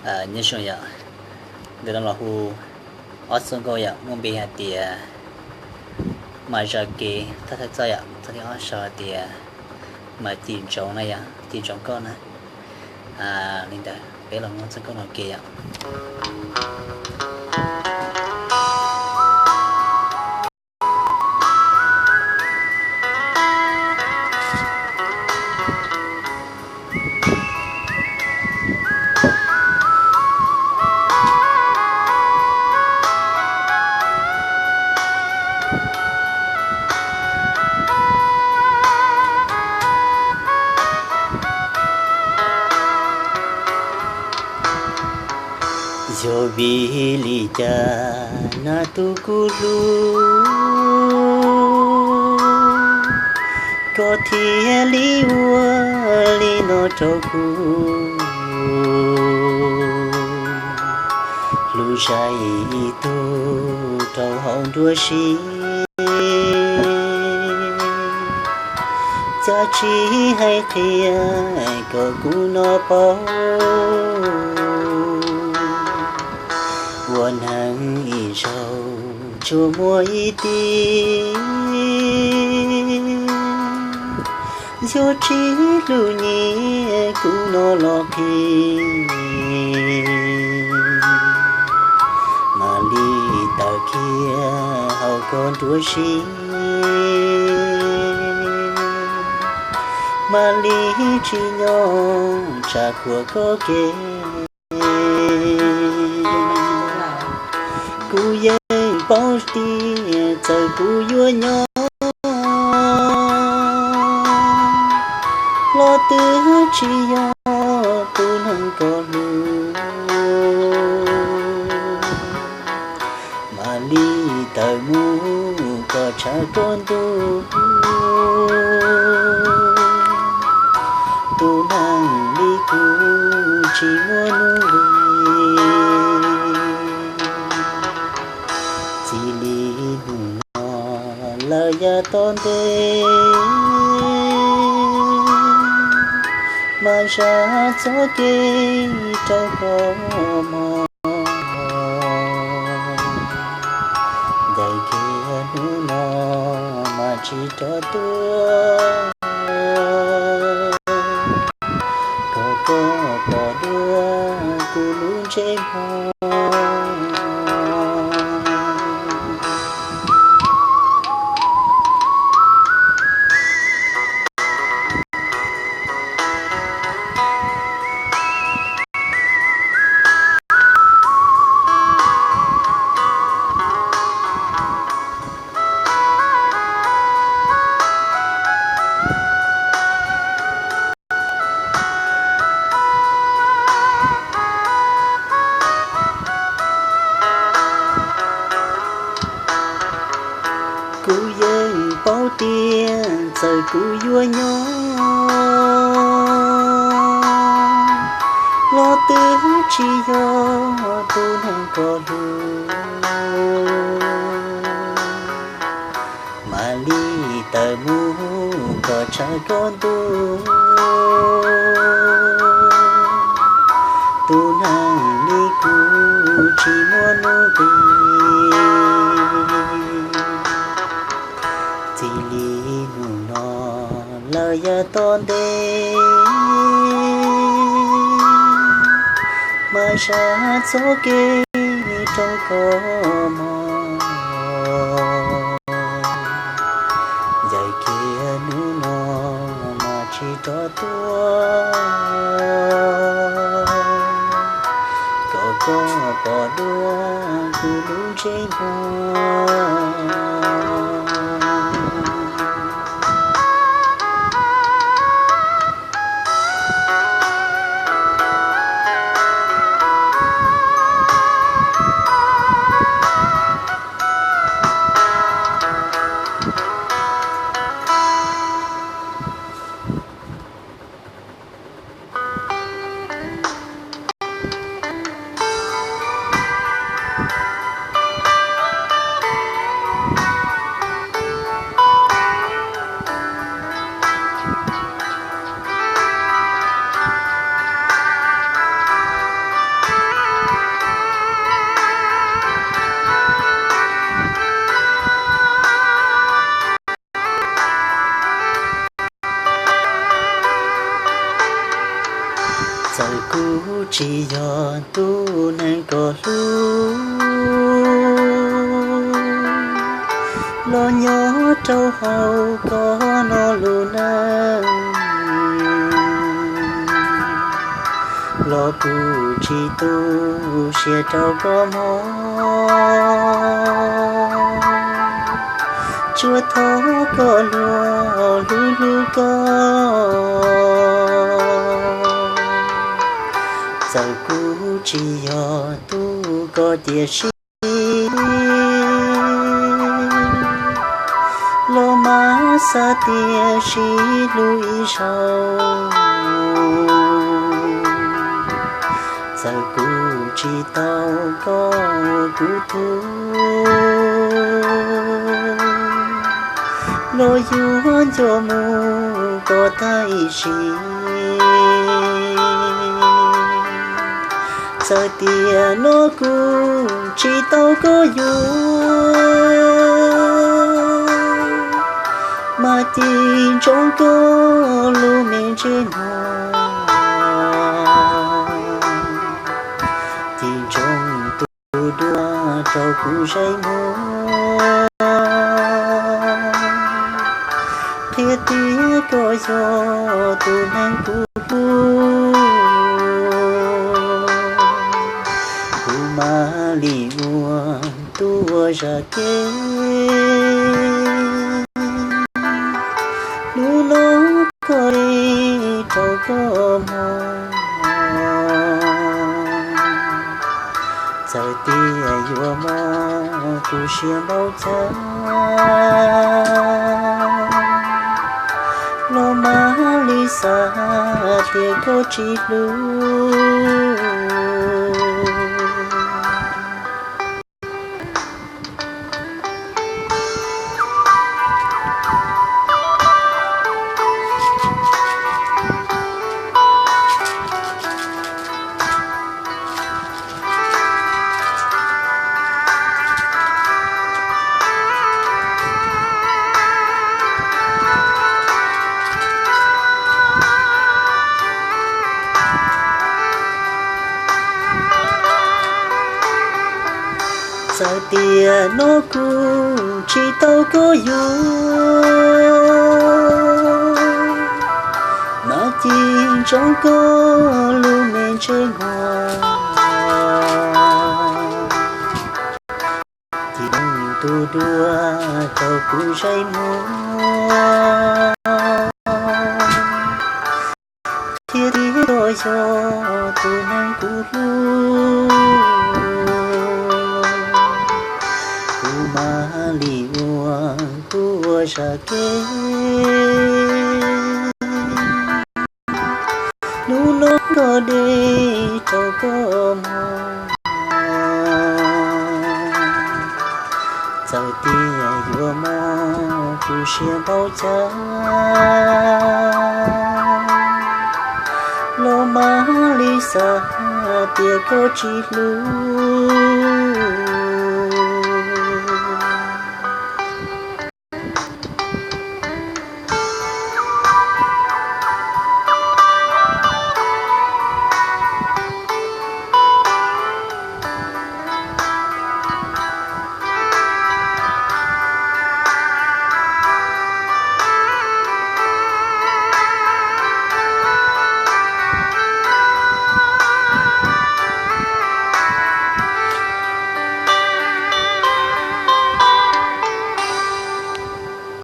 Nyob zoo yom, ntawm no los hu ob txoj nkauj yom, muaj npe hais tias Mas Zam Kev thawj thawj txoj yom, txoj thib ob sau hais tias Mas Cim Ntsoov na yom, Cim Ntsoov Nkauj na. Li ntawd peb los mloog txoj nkauj no ke yom. Yog vim li cas na tus kuv hlub, koj thiaj li ua li no rau kuv? Hlub zaj ib tug rau hauv nruab siab, cas tsis hais qhia kom kuv no paub. Ua neeg ib zaug tsuas muaj ib tib, yog tsis hlub nyiam kuv no los qhia, mam li tawm kiag hauv koj nruab siab, mam li tsis nyob tsa khuam koj kev. Kuv yeej paub tias txawm kuv yuav nyob los twb tsis yog tus neeg koj hlub. Mam li tawm mus kom tshav koj ntuj, tus neeg li kuv tsis muaj nuj nqis. Txij li hnub no lawm yav tom ntej, mas zam txoj kev rau koj mog. Ncaim kiag hnub no mas tsis rov tuaj, kom koj pom dua kuv lub ntsej muag. Kuv yeej paub tias txawm kuv yuav nyob los twb tsis yog tus neeg koj hlub. Mam li tawm mus kom tshav koj ntuj, tus neeg li kuv tsis muaj nuj nqis. Txij li hnub no lawm yav tom ntej, mas zam txoj kev rau koj mog. Ncaim kiag hnub no mas tsis rov tuaj, kom koj pom dua kuv lub ntsej muag. Txawm kuv tsis yog tus neeg koj hlub, los nyob rau hauv koj no lub neej, los kuv tsis tu siab rau koj mog. Tsuas thov koj luag hlub hlub koj. Txawm kuv tsis yog tus koj cia siab, los mas xav tias sib hlub ib zaug. Txawm kuv tsis tau koj kuv tug, los yuav nco mus koj tag ib sim. Txawm tiam no kuv tsis tau koj yuav, mas cia ntsoov koj lub me ntsej muag, cia ntsoov tus dua rau kuv zeem muag, qhia tias koj yog tus neeg kuv hlub, kuv mam li ua tus uas zam kev. Hnub no koj deb rau koj mog, txawm tias yuav mob kuv siab npaum cas, los mam li xav tias koj tsis hlub. Txawm tiam no kuv tsis tau koj yuav, mas cia ntsoov koj lub me ntsej muag, cia ntsoov tus dua rau kuv zeem muag, qhia tias koj yog tus neeg kuv hlub, kuv mam li ua tus uas zam kev. Hnub no koj deb rau koj mog, txawm tias yuav mob kuv siab npaum cas, los mam li xav tias koj tsis hlub.